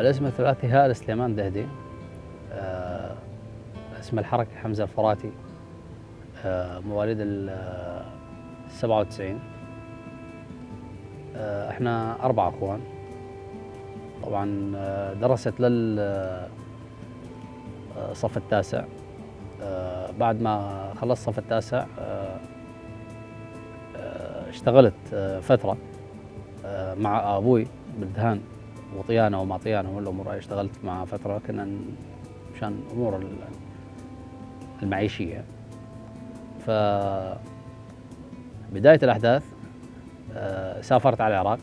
الاسم الثلاثي هائل سليمان دهدي، اسم الحركة حمزة الفراتي، مواليد 97. احنا 4 اخوان. طبعا درست لل الصف التاسع. بعد ما خلصت الصف التاسع اشتغلت فترة مع أبوي بالدهان وطيانة وما طيانة والأمور هاي. اشتغلت مع فترة كنا مشان أمور المعيشية. ف بداية الأحداث سافرت على العراق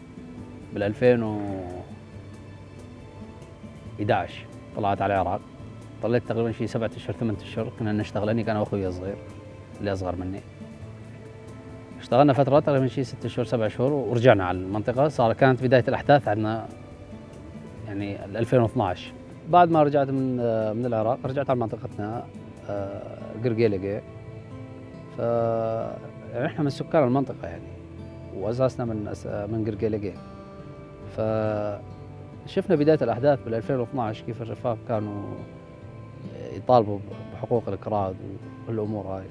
بال 2011. طلعت على العراق، طلعت تقريبا شي 7 أشهر 8 أشهر كنا نشتغل أنا وأخوي الصغير اللي أصغر مني. اشتغلنا فترة تقريبا شي 6 أشهر 7 شهور ورجعنا على المنطقة. كانت بداية الأحداث عندنا يعني 2012. بعد ما رجعت من العراق رجعت على منطقتنا قرقيلقة. ف يعني احنا من سكان المنطقة يعني، وأساسنا من قرقيلقة. فشفنا بداية الأحداث بال 2012 كيف الرفاق كانوا يطالبوا بحقوق الأكراد والأمور هاي.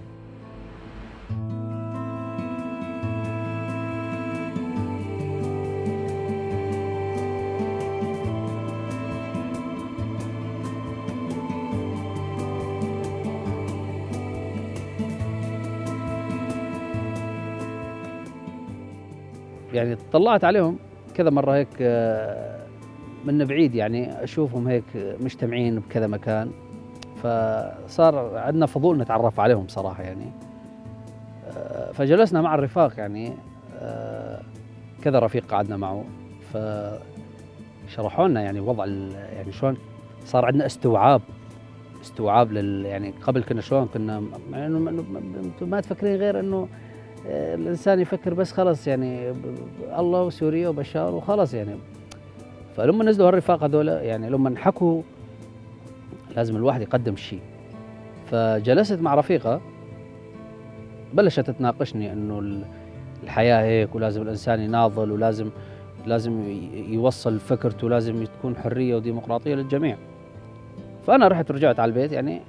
طلعت عليهم كذا مرة هيك من بعيد، أشوفهم هيك مجتمعين بكذا مكان، فصار عندنا فضول نتعرف عليهم صراحة يعني. فجلسنا مع الرفاق كذا رفيق قعدنا معه، فشرحوا لنا وضع شلون صار عندنا استوعاب لل يعني قبل كنا شلون كنا ما تفكرين غير إنه الإنسان يفكر بس خلص الله وسوريا وبشار وخلص. فلما نزلوا هالرفاق هذول لما حكوا لازم الواحد يقدم شيء. فجلست مع رفيقة بلشت تناقشني إنه الحياة هيك ولازم الإنسان يناضل ولازم يوصل فكرته ولازم تكون حرية وديمقراطية للجميع. فأنا رحت رجعت على البيت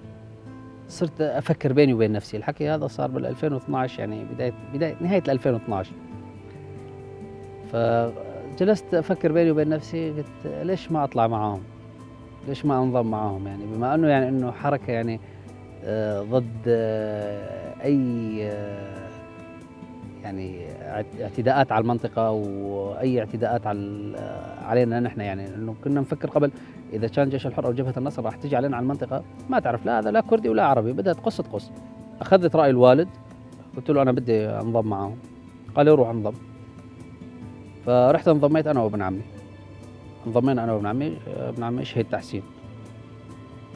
صرت أفكر بيني وبين نفسي. الحكي هذا صار بال 2012 يعني بداية نهاية 2012. فجلست أفكر بيني وبين نفسي، قلت ليش ما أطلع معاهم؟ ليش ما أنضم معاهم؟ بما أنه إنه حركة ضد أي اعتداءات على المنطقة وأي اعتداءات علينا نحن، إنه كنا نفكر قبل إذا كان جيش الحر أو جبهة النصر راح تجي علينا على المنطقة ما تعرف لا هذا لا كردي ولا عربي، بدها تقص تقص. أخذت رأي الوالد، قلت له أنا بدي أنضم معاهم، قال لي روح انضم. فرحت انضميت أنا وابن عمي، انضمينا أنا وابن عمي، ابن عمي شهيد تحسين.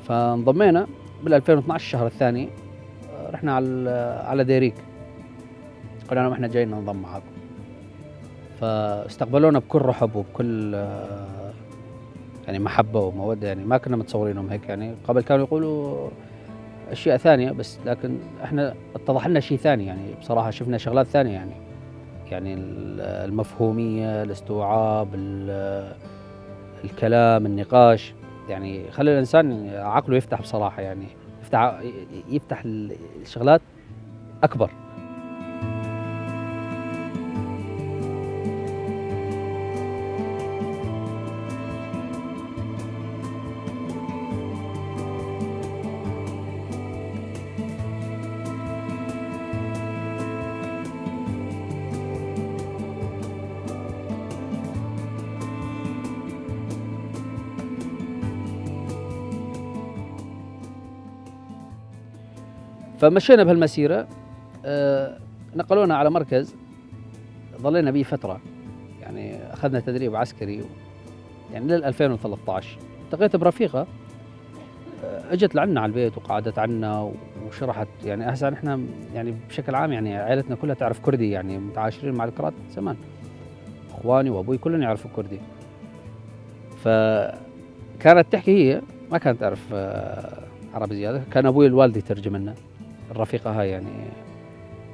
فانضمينا بال 2012 الشهر الثاني، رحنا على ديريك، قلنا لهم احنا جايين ننضم معاكم. فاستقبلونا بكل رحب وبكل محبة ومودة، ما كنا متصورينهم هيك، قبل كانوا يقولوا أشياء ثانية بس لكن احنا اتضح لنا شيء ثاني، بصراحة شفنا شغلات ثانية، المفهومية، الاستوعاب، الكلام، النقاش، خلي الإنسان عقله يفتح بصراحة، يفتح الشغلات أكبر. فمشينا بهالمسيرة، نقلونا على مركز ظلينا به فترة، أخذنا تدريب عسكري لل 2013. التقيت برفيقة، اجت لعنا على البيت وقعدت عنا وشرحت، هسه نحن بشكل عام عائلتنا كلها تعرف كردي، متعاشرين مع الكراد زمان، اخواني وابوي كلهم يعرفوا كردي. فكانت تحكي، هي ما كانت تعرف عربي زيادة، كان ابوي الوالد يترجم لنا. الرفيقة هاي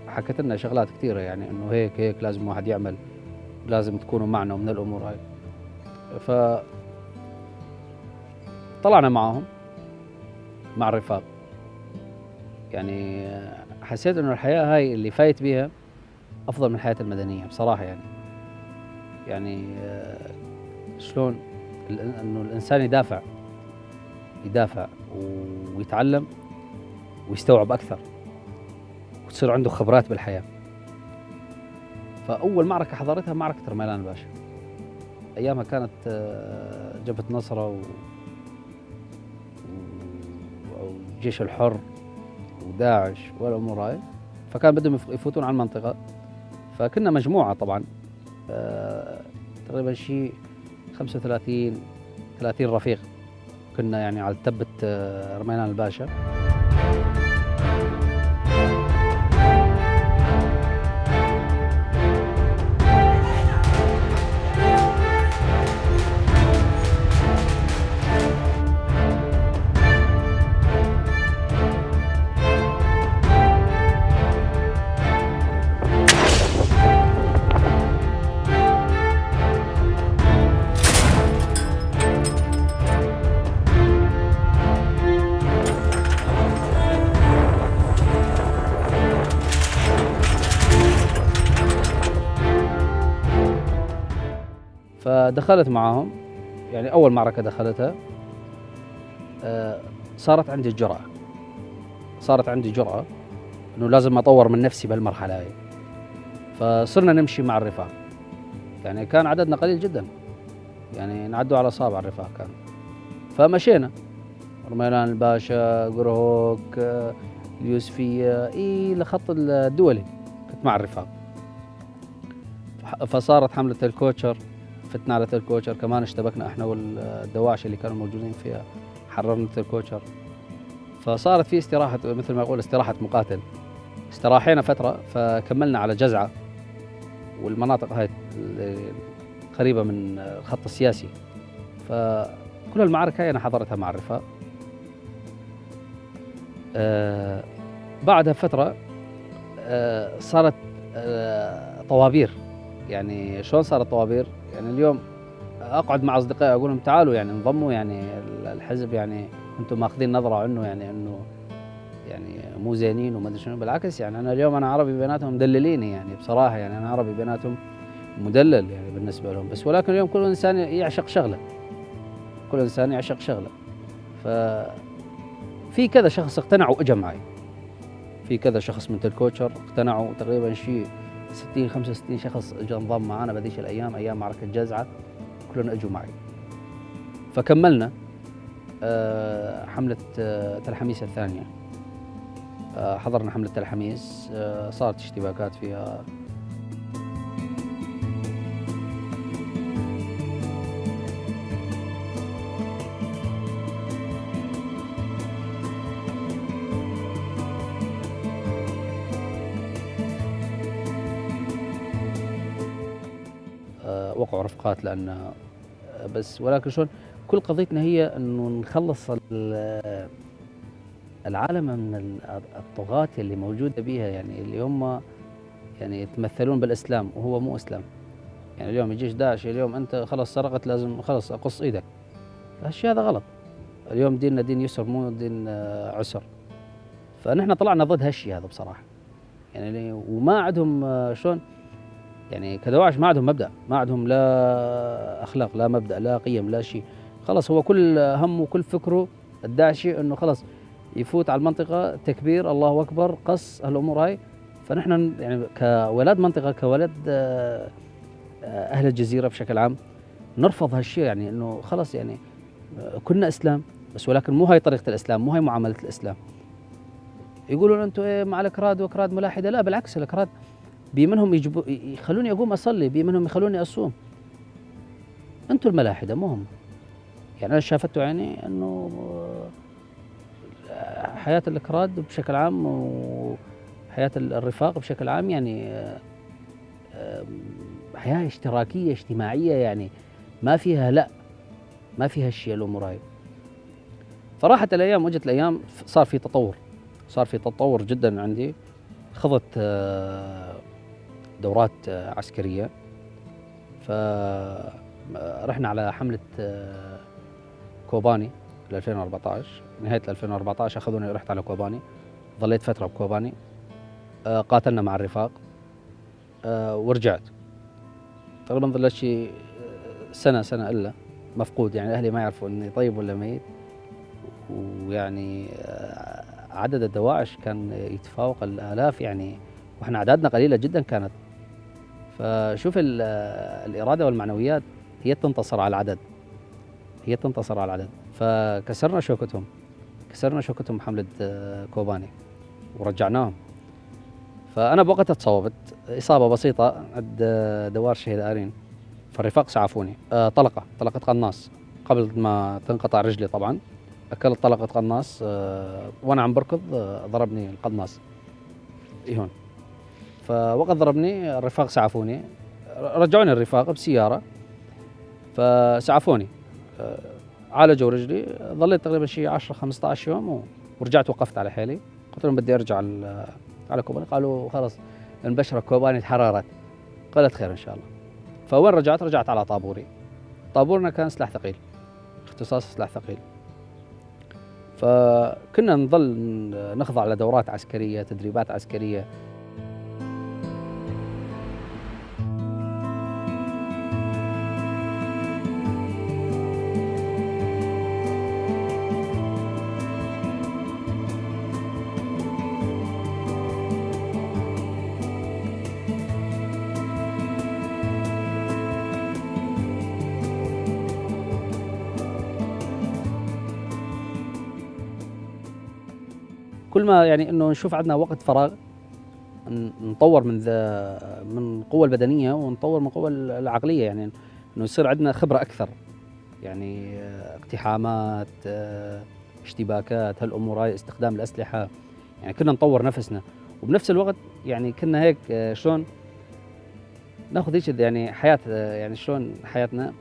حكت لنا شغلات كثيرة، انه هيك هيك لازم واحد يعمل، لازم تكونوا معنا ومن الامور هاي. ف طلعنا معهم مع الرفاق. يعني حسيت إنه الحياة هاي اللي فايت بيها أفضل من الحياة المدنية بصراحة. يعني شلون إنه الإنسان يدافع ويتعلم ويستوعب أكثر وتصير عنده خبرات بالحياة. فأول معركة حضرتها معركة رميلان الباشا، أيامها كانت جبهة نصرة والجيش الحر وداعش والأمور هاي، فكان بدهم يفوتون على المنطقة. فكنا مجموعة طبعا، تقريبا شيء 35 30 رفيق كنا يعني على تبة رميلان الباشا. فدخلت معاهم، يعني أول معركة دخلتها صارت عندي الجرأة، صارت عندي جرأة إنه لازم أطور من نفسي بهالمرحلة هاي. فصرنا نمشي مع الرفاق، يعني كان عددنا قليل جدا، يعني نعدوا على أصابع الرفاق كان. فمشينا رميلان الباشا، قرهوك، اليوسفية، إلى خط الدولي، كنت مع الرفاق. فصارت حملة الكوتشر، فتنا على تل كوتشر كمان، اشتبكنا احنا والدواعش اللي كانوا موجودين فيها، حررنا تل كوتشر. فصارت في استراحة، مثل ما يقول استراحة مقاتل، استراحينا فترة، فكملنا على جزعة والمناطق هاي قريبة من الخط السياسي. فكل المعركة هاي أنا حضرتها مع الرفاق. بعدها فترة صارت طوابير. يعني شلون صارت طوابير؟ يعني اليوم أقعد مع أصدقائي أقول لهم تعالوا يعني انضموا يعني الحزب، يعني أنتم ماخذين نظرة عنه يعني أنه يعني مو زينين وما أدري شنو. بالعكس يعني أنا اليوم أنا عربي بيناتهم مدلليني، يعني بصراحة يعني أنا عربي بيناتهم مدلل يعني بالنسبة لهم. بس ولكن اليوم كل إنسان يعشق شغلة، كل إنسان يعشق شغلة. ففي كذا شخص اقتنعوا وإجا معي، في كذا شخص من تل كوتشر اقتنعوا، تقريبا شيء 60 65 شخص اجى انضم معنا بهذيك الايام، ايام معركه جزعه، كلنا اجوا معي. فكملنا حمله تل حميس الثانيه، حضرنا حمله تل حميس، صارت اشتباكات فيها. وقعوا رفقات لأن بس، ولكن شلون كل قضيتنا هي إنه نخلص العالم من الطغاة اللي موجودة بيها، يعني اللي هم يعني يتمثلون بالإسلام وهو مو إسلام. يعني اليوم يجيش داعش، اليوم أنت خلص سرقت لازم خلص أقص إيدك، هالشيء هذا غلط. اليوم ديننا دين يسر مو دين عسر. فنحن طلعنا ضد هالشيء هذا بصراحة. يعني وما عندهم شلون يعني كدواعش ما عندهم مبدأ، ما عندهم لا أخلاق لا مبدأ لا قيم لا شيء. خلص هو كل همه وكل فكره الداعشي إنه خلص يفوت على المنطقة تكبير الله أكبر قص هالأمور هاي. فنحن يعني كولاد منطقة، كولاد أهل الجزيرة بشكل عام نرفض هالشيء، يعني إنه خلص يعني كلنا إسلام بس، ولكن مو هاي طريقة الإسلام، مو هاي معاملة الإسلام. يقولون أنتم إيه مع الأكراد وأكراد ملاحدة، لا بالعكس الأكراد بي منهم يخلوني أقوم أصلي، بي منهم يخلوني أصوم. أنتم الملاحدة مو هم. يعني أنا شافته عيني أنه حياة الأكراد بشكل عام وحياة الرفاق بشكل عام يعني حياة اشتراكية اجتماعية، يعني ما فيها لا، ما فيها الشيء الأمور هاي. فراحت الأيام وجت الأيام، صار في تطور، صار في تطور جدا عندي. خضت دورات عسكرية، فرحنا على حملة كوباني بال 2014، نهاية 2014 أخذوني رحت على كوباني، ظليت فترة بكوباني، قاتلنا مع الرفاق، ورجعت. تقريبا ظليت شي سنة إلا مفقود، يعني أهلي ما يعرفوا إني طيب ولا ميت. ويعني عدد الدواعش كان يتفاوق الآلاف، يعني وإحنا أعدادنا قليلة جدا كانت. فشوف الإرادة والمعنويات هي تنتصر على العدد، هي تنتصر على العدد. فكسرنا شوكتهم، كسرنا شوكتهم بحملة كوباني ورجعناهم. فأنا بوقتها تصوبت إصابة بسيطة عند دوار شهيد آرين، فالرفاق سعفوني. طلقة قناص قبل ما تنقطع رجلي طبعا، أكلت طلقة قناص، وأنا عم بركض، ضربني القناص هون. فوقت ضربني الرفاق سعفوني، رجعوني الرفاق بسيارة فسعفوني، عالجوا رجلي. ظليت تقريبا شي 10 15 يوم ورجعت وقفت على حيلي. قلت لهم بدي أرجع على كوباني، قالوا خلص انبشرك كوباني تحررت، قالت خير إن شاء الله. فوين رجعت؟ رجعت على طابوري. طابورنا كان سلاح ثقيل، اختصاص سلاح ثقيل. فكنا نظل نخضع لدورات عسكرية، تدريبات عسكرية. كل ما انه نشوف عندنا وقت فراغ نطور من القوة البدنية ونطور من القوة العقلية، انه يصير عندنا خبرة أكثر، اقتحامات، اشتباكات، هالأمور هاي، استخدام الأسلحة، كنا نطور نفسنا. وبنفس الوقت كنا هيك، شلون ناخذ هيك حياة، شلون حياتنا،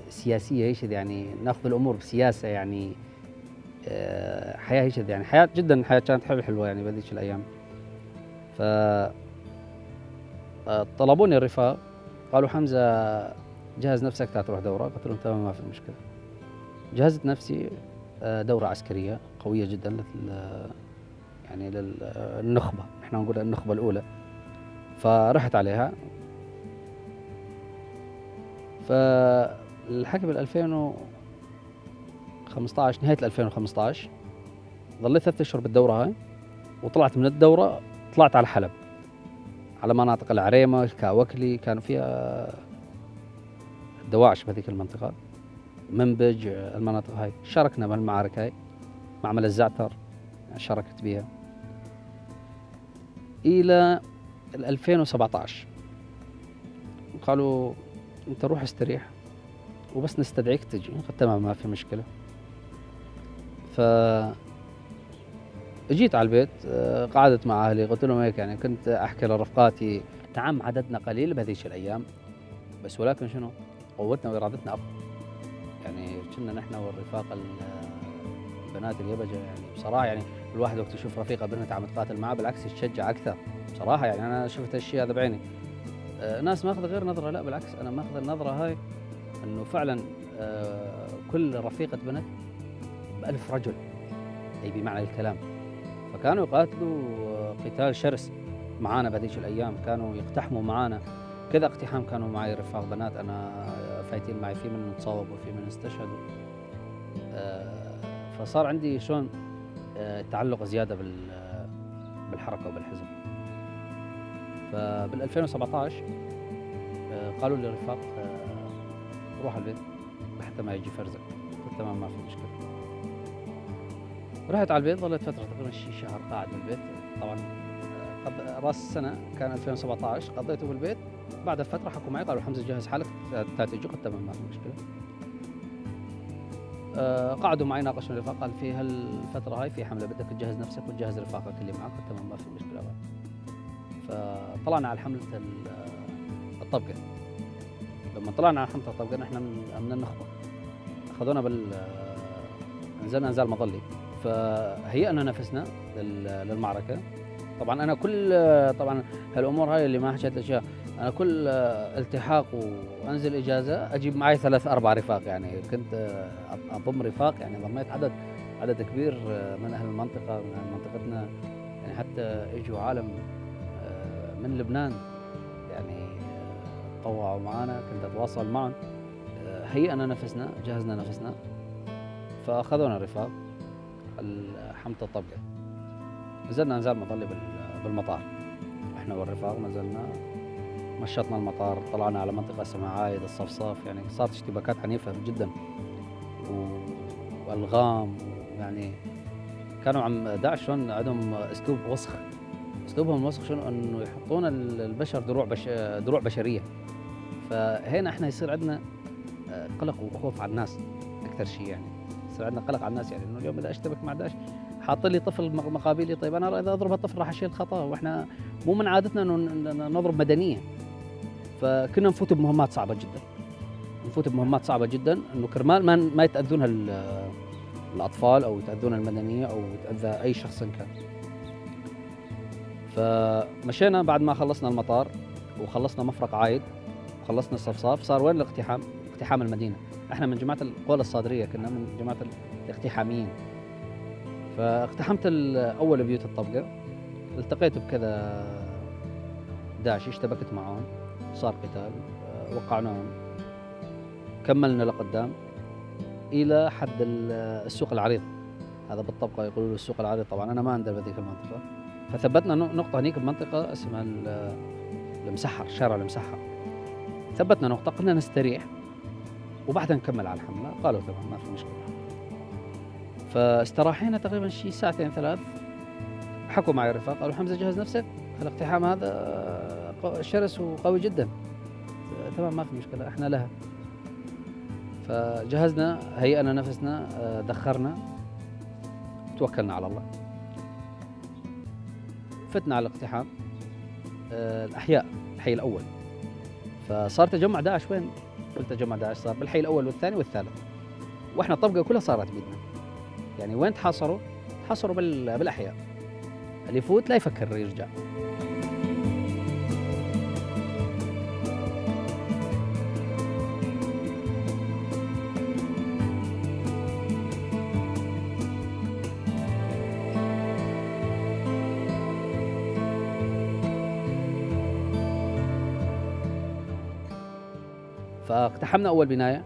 سياسية، هيك ناخذ الأمور بسياسة، حياة هيك حياة جدا، حياة كانت حلوة بهذيك الأيام. طلبوني الرفاق، قالوا حمزة جهز نفسك تا تروح دورة. قلت لهم تمام ما في مشكلة. جهزت نفسي، دورة عسكرية قوية جدا للنخبة، نحن نقول النخبة الأولى. فرحت عليها. فالحكي بال 2015، نهاية 2015، ظليت 3 أشهر بالدورة هاي، وطلعت من الدورة طلعت على حلب، على مناطق العريمة، الكاوكلي، كانوا فيها الدواعش بهذيك المنطقة، منبج، المناطق هاي. شاركنا بهالمعارك هاي، معمل الزعتر شاركت بيها إلى 2017. قالوا أنت روح استريح وبس نستدعيك تجي. قلت تمام ما في مشكلة. ف جيت على البيت، قعدت مع أهلي، قلت لهم هيك، كنت أحكي لرفقاتي، نعم عددنا قليل بهذيك الأيام، بس ولكن شنو قوتنا وإرادتنا أقوى. كنا نحن والرفاق البنات اليبجة، بصراحة الواحد وقت يشوف رفيقة بنت عم تقاتل معه بالعكس يتشجع أكثر بصراحة. أنا شفت هالشيء هذا بعيني. ناس ماخذة غير نظرة، لا بالعكس أنا ماخذ النظرة هاي إنه فعلاً، كل رفيقة بنت ب1000 رجل، أي بمعنى الكلام. فكانوا يقاتلوا قتال شرس معانا بهذيك الأيام، كانوا يقتحموا معانا كذا اقتحام. كانوا معي رفاق بنات أنا فايتين معي، في منهم تصاوبوا وفي منهم استشهدوا. فصار عندي شلون، تعلق زيادة بالحركة وبالحزب. فبال 2017، قالوا لي الرفاق، روح على البيت لحتى ما يجي فرزك. قلت تمام ما في مشكلة. رحت على البيت، ظليت فترة تقريبا شي شهر قاعد بالبيت. طبعا، راس السنة كان 2017 قضيته بالبيت. بعد فترة حكوا معي قالوا حمزة جهز حالك تا تجي. قلت تمام ما في مشكلة. قعدوا معي ناقشوا الرفاق، قال في هالفترة هاي في حملة بدك تجهز نفسك وتجهز رفاقك اللي معك. قلت تمام ما في مشكلة. فطلعنا على حملة الطبقة. لما طلعنا على حملة الطبقة نحن من النخبة، أخذونا نزلنا نزال مظلي. فهيئنا نفسنا للمعركة. طبعاً أنا كل، طبعاً هالأمور هاي اللي ما حكيت لك إياها، أنا كل التحاق وأنزل إجازة أجيب معي 3 4 رفاق، يعني كنت أضم رفاق، يعني ضميت عدد كبير من أهل المنطقة، من أهل منطقتنا، يعني حتى إجوا عالم من لبنان، تطوعوا معنا، كنت أتواصل معهم. هيئنا نفسنا، جهزنا نفسنا، فأخذونا رفاق حمة الطبقة. نزلنا نزال مظلي بالمطار، احنا والرفاق نزلنا مشطنا المطار، طلعنا على منطقة اسمها عايد الصفصاف، يعني صارت اشتباكات عنيفة جدا والغام، يعني كانوا عم داعش شلون عندهم اسلوب وسخ، اسلوبهم الوسخ شنو؟ انه يحطون البشر دروع بشرية. فهنا احنا يصير عندنا قلق وخوف على الناس اكثر شيء، يعني يصير عندنا قلق على الناس، يعني انه اليوم اذا اشتبك مع داعش حاط لي طفل مقابلي، طيب انا اذا اضرب الطفل راح اشيل خطا، واحنا مو من عادتنا انه نضرب مدنية. فكنا نفوت بمهمات صعبة جدا، نفوت بمهمات صعبة جدا انه كرمال ما يتاذون الاطفال او يتاذون المدنية او يتاذى اي شخص كان. فمشينا بعد ما خلصنا المطار وخلصنا مفرق عايد وخلصنا الصفصاف، صار وين الاقتحام؟ اقتحام المدينة. احنا من جماعة القوى الصادرية، كنا من جماعة الاقتحاميين. فاقتحمت اول بيوت الطبقة، التقيت بكذا داعشي، اشتبكت معهم، صار قتال، وقعناهم، كملنا لقدام الى حد السوق العريض. هذا بالطبقه يقولوا له السوق العريض، طبعا انا ما اندل بهذيك المنطقة. فثبتنا نقطة هنيك بمنطقة اسمها المسحر، شارع المسحر. ثبتنا نقطة، قلنا نستريح وبعدها نكمل على الحملة. قالوا تمام ما في مشكلة. فاستراحينا تقريبا شي ساعتين 3، حكوا معي الرفاق قالوا حمزة جهز نفسك، الاقتحام هذا شرس وقوي جدا. تمام ما في مشكلة احنا لها. فجهزنا، هيئنا نفسنا، دخرنا، توكلنا على الله. فتنا على الاقتحام، الأحياء، الحي الأول. فصار تجمع داعش وين؟ كل تجمع داعش صار بالحي الأول والثاني والثالث، واحنا الطبقة كلها صارت بيدنا. يعني وين تحاصروا؟ تحاصروا بالأحياء، اللي يفوت لا يفكر يرجع. فاقتحمنا أول بناية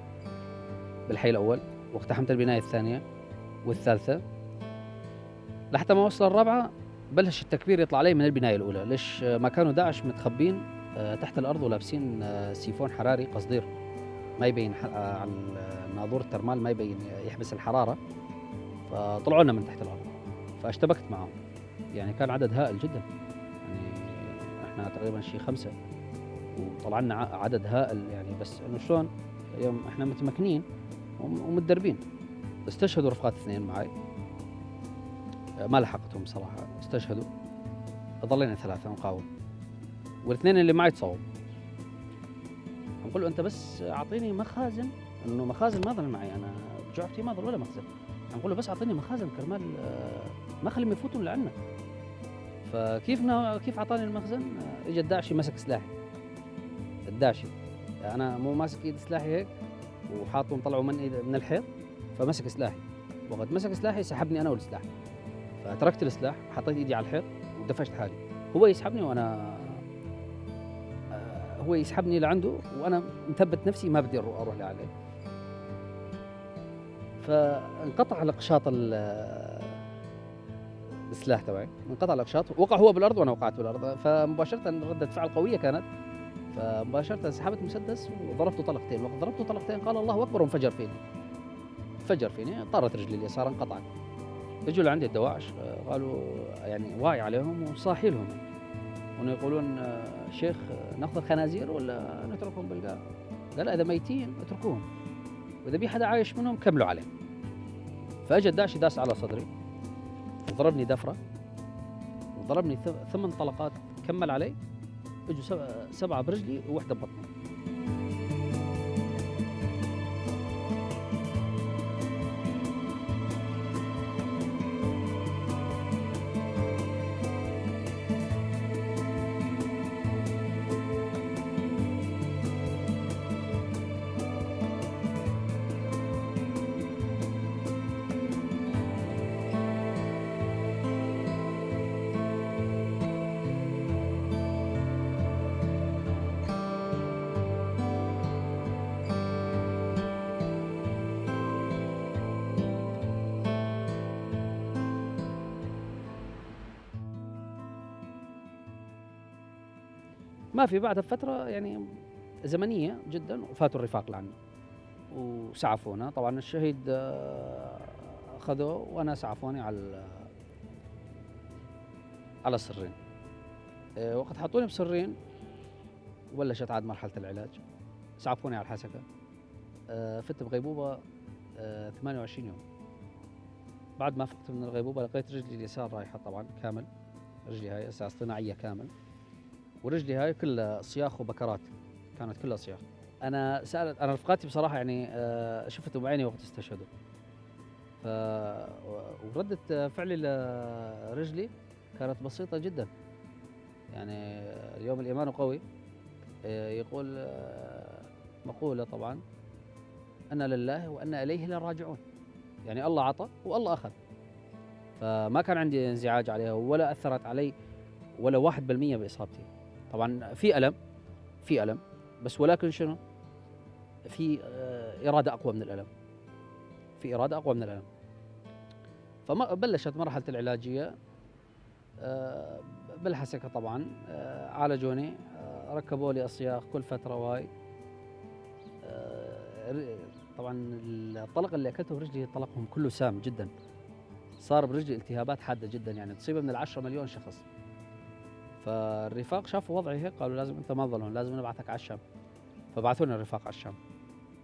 بالحي الأول، واقتحمت البناية الثانية والثالثة، لحتى ما وصل الرابعة بلش التكبير يطلع علي من البناية الأولى. ليش؟ ما كانوا داعش متخبين تحت الأرض ولابسين سيفون حراري قصدير، ما يبين على الناظور الترمال، ما يبين، يحبس الحرارة. فطلعوا لنا من تحت الأرض، فاشتبكت معهم. يعني كان عدد هائل جدا، يعني احنا تقريبا شي 5، وطلع لنا عدد هائل. يعني بس انه شلون اليوم احنا متمكنين ومتدربين. استشهدوا رفقات 2 معي، ما لحقتهم صراحة، استشهدوا. ظلينا 3 نقاوم، والاثنين اللي معي تصوب. نقول له انت بس اعطيني مخازن، انه مخازن ما ظل معي انا، جعبتي ما ظل ولا مخزن. نقول له بس اعطيني مخازن كرمال، ما خليهم يفوتوا لعنا. فكيف كيف اعطاني المخزن؟ اجى الداعشي مسك سلاحي. الداعشي انا مو ماسك ايد سلاحي هيك وحاطه مطلعه من ايد من الحيط، فمسك سلاحي. وقت مسك سلاحي سحبني انا والسلاح، فتركت السلاح، حطيت ايدي على الحيط ودفشت حالي. هو يسحبني وانا، هو يسحبني لعنده وانا مثبت نفسي ما بدي اروح لعليه. فانقطع القشاط السلاح تبعي، انقطع القشاط، وقع هو بالارض وانا وقعت بالارض. فمباشره ردة فعل قوية كانت، فمباشرة سحبت مسدس وضربته طلقتين. وقت ضربته طلقتين قال الله أكبر وانفجر فيني، انفجر فيني، طارت رجلي اليسار انقطعت. اجوا لعندي الدواعش، قالوا يعني واعي عليهم وصاحي لهم، وانه يقولون شيخ ناخذ الخنازير ولا نتركهم بالقاع؟ قال اذا ميتين اتركوهم، واذا بي حدا عايش منهم كملوا عليه. فاجى الداعشي داس على صدري وضربني دفره، وضربني 8 طلقات، كمل علي. اجوا 7 برجلي وواحدة ببطني. ما في بعدها بفترة يعني زمنية جدا وفاتوا الرفاق لعنا وسعفونا. طبعا الشهيد أخذوه وأنا سعفوني على سرين. وقت حطوني بسرين وبلشت عاد مرحلة العلاج، سعفوني على الحسكة. فت بغيبوبة 28 يوم. بعد ما فقت من الغيبوبة لقيت رجلي اليسار رايحة طبعا كامل، رجلي هاي هسه اصطناعية كامل، ورجلي هاي كلها صياخ وبكرات، كانت كلها صياخ. أنا سألت، أنا رفقاتي بصراحة يعني شفتهم بعيني وقت استشهدوا، وردة فعلي لرجلي كانت بسيطة جدا. يعني اليوم الإيمان قوي، يقول مقولة طبعا، أنا لله وأنا إليه لراجعون، يعني الله عطى والله أخذ. فما كان عندي انزعاج عليها ولا أثرت علي ولا 1% بإصابتي. طبعا في ألم، في ألم، بس ولكن شنو، في إرادة أقوى من الألم، في إرادة أقوى من الألم. فبلشت مرحلة العلاجية بالحسكة طبعا، عالجوني، ركبوا لي أصياخ كل فترة واي. طبعا الطلق اللي أكلته برجلي طلقهم كله سام جدا، صار برجلي التهابات حادة جدا، يعني تصيب من 10 مليون شخص. فالرفاق شافوا وضعي هيك قالوا لازم أنت ما تظل هون، لازم نبعثك على الشام. فبعثونا الرفاق على الشام.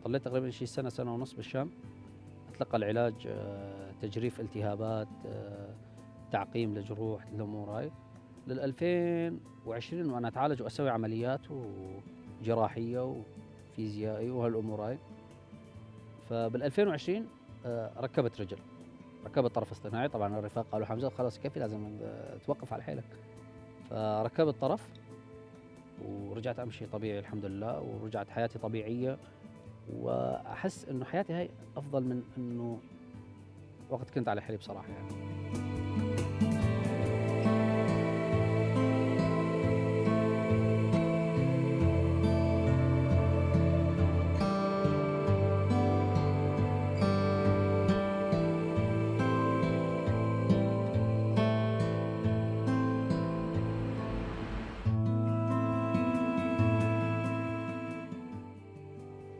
ضليت تقريبا شي سنة، سنة ونص بالشام أتلقى العلاج، تجريف التهابات، تعقيم لجروح، الأمور هاي. لل 2020 وأنا أتعالج وأسوي عمليات وجراحية وفيزيائي وهالأمور هاي. فبال 2020 ركبت رجل، ركبت طرف اصطناعي. طبعا الرفاق قالوا حمزة خلاص كيفي، لازم توقف على حيلك. فركبت طرف ورجعت أمشي طبيعي الحمد لله، ورجعت حياتي طبيعية، وأحس إنه حياتي هاي أفضل من إنه وقت كنت على حيلي بصراحة يعني.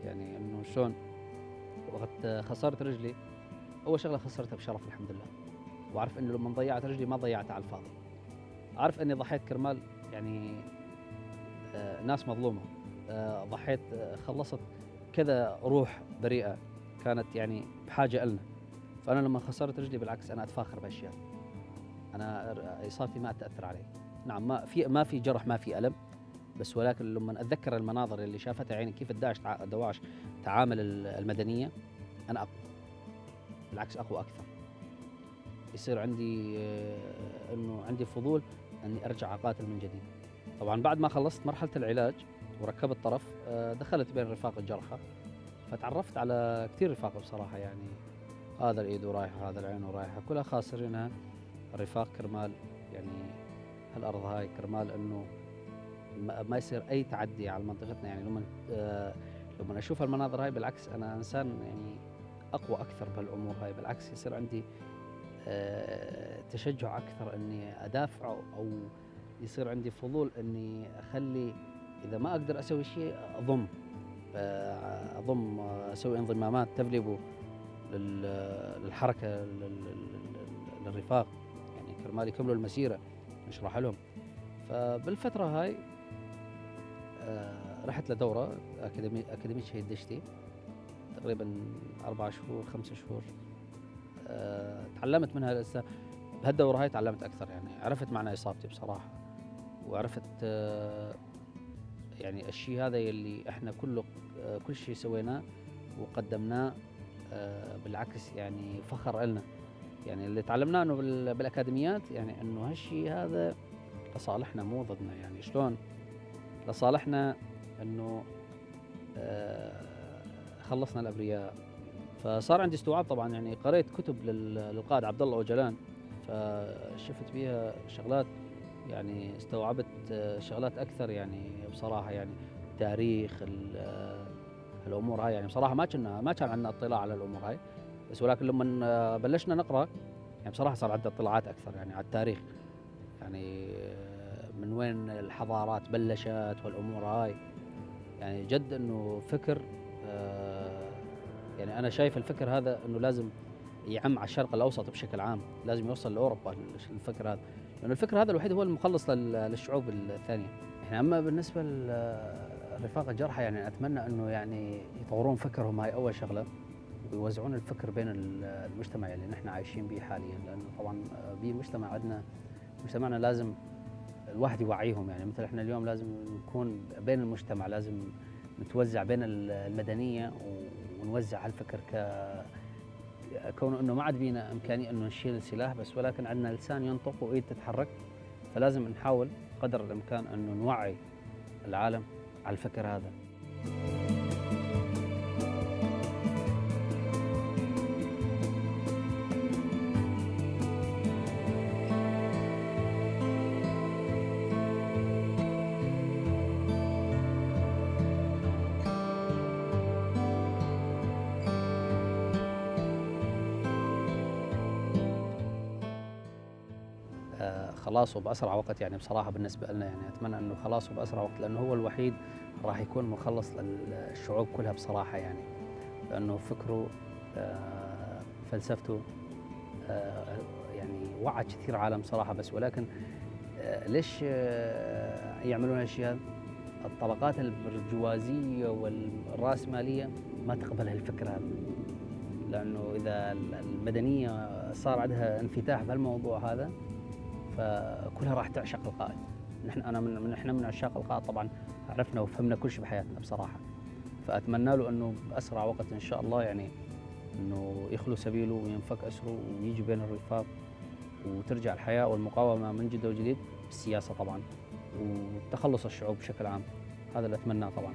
يعني إنه شلون وقت خسرت رجلي، أول شغلة خسرتها بشرف الحمد لله، وأعرف إنه لما ضيعت رجلي ما ضيعتها على الفاضي، أعرف إني ضحيت كرمال يعني ناس مظلومة، ضحيت، خلصت كذا روح بريئة كانت يعني بحاجة إلنا. فأنا لما خسرت رجلي بالعكس أنا أتفاخر بأشياء، أنا إصابتي ما تأثر علي. نعم ما في جرح، ما في ألم، بس ولكن لما أتذكر المناظر اللي شافتها عيني كيف الدواعش تعامل المدنية، أنا أقوى، بالعكس أقوى أكثر. يصير عندي إنه عندي فضول إني أرجع أقاتل من جديد. طبعاً بعد ما خلصت مرحلة العلاج وركبت طرف، دخلت بين رفاق الجرحى، فتعرفت على كثير رفاق بصراحة، يعني هذا الإيد ورايحة، هذا العين ورايحة، كلها خاسرينها الرفاق كرمال يعني هالأرض هاي، كرمال إنه ما يصير أي تعدي على منطقتنا. يعني لما أشوف المناظر هاي بالعكس أنا إنسان يعني أقوى أكثر بهالأمور هاي، بالعكس يصير عندي تشجع أكثر إني أدافع، أو يصير عندي فضول إني أخلي إذا ما أقدر أسوي شيء أضم، أسوي انضمامات تفليبو للحركة، للرفاق، يعني كرمال يكملوا المسيرة نشرح لهم. فبالفترة هاي رحت لدورة أكاديمية شهيد دشتي، تقريباً 4 شهور 5 شهور. تعلمت منها لسه بهالدورة هاي، تعلمت أكثر، يعني عرفت معنى إصابتي بصراحة، وعرفت يعني الشيء هذا يلي إحنا كل شيء سويناه وقدمناه، بالعكس يعني فخر إلنا. يعني اللي تعلمناه إنه بالأكاديميات، يعني إنه هالشيء هذا لصالحنا مو ضدنا. يعني شلون لصالحنا؟ إنه خلصنا الأبرياء. فصار عندي استوعاب طبعا، يعني قريت كتب للقائد عبد الله أوجلان، فشفت بيها شغلات، يعني استوعبت شغلات أكثر، يعني بصراحة يعني تاريخ الأمور هاي، يعني بصراحة ما كان عندنا اطلاع على الأمور هاي، بس ولكن لما بلشنا نقرأ يعني بصراحة صار عندنا اطلاعات أكثر يعني على التاريخ. يعني من وين الحضارات بلشت والأمور هاي. يعني جد إنه فكر، يعني أنا شايف الفكر هذا إنه لازم يعم على الشرق الأوسط بشكل عام، لازم يوصل لأوروبا الفكر هذا، لأنه الفكر هذا الوحيد هو المخلص للشعوب الثانية. يعني أما بالنسبة للرفاق الجرحى يعني أتمنى إنه يعني يطورون فكرهم، هاي أول شغلة، ويوزعون الفكر بين المجتمع اللي نحن عايشين به حاليا، لأنه طبعا بمجتمع عندنا مجتمعنا لازم الواحد يوعيهم. يعني مثل احنا اليوم لازم نكون بين المجتمع، لازم نتوزع بين المدنية ونوزع هالفكر كونه انه ما عاد بينا امكانيه انه نشيل السلاح بس، ولكن عندنا لسان ينطق وايد تتحرك، فلازم نحاول قدر الامكان انه نوعي العالم على الفكر هذا. خلاصه بأسرع وقت، يعني بصراحة بالنسبة لنا يعني أتمنى أنه خلاصه بأسرع وقت، لأنه هو الوحيد راح يكون مخلص للشعوب كلها بصراحة، يعني لأنه فكره، فلسفته، يعني وعد كثير عالم صراحة بس، ولكن ليش يعملون هالشيء هذا؟ الطبقات البرجوازية والرأسمالية ما تقبل هالفكر هذا، لأنه إذا المدنية صار عندها انفتاح بهالموضوع هذا فكلها راح تعشق القائد. نحن أنا من نحن من عشاق القائد طبعا، عرفنا وفهمنا كل شيء بحياتنا بصراحة، فأتمنى له أنه بأسرع وقت إن شاء الله يعني أنه يخلو سبيله وينفك أسره ويجي بين الرفاق وترجع الحياة والمقاومة من جد وجديد بالسياسة طبعا، وتخلص الشعوب بشكل عام. هذا اللي أتمناه طبعا.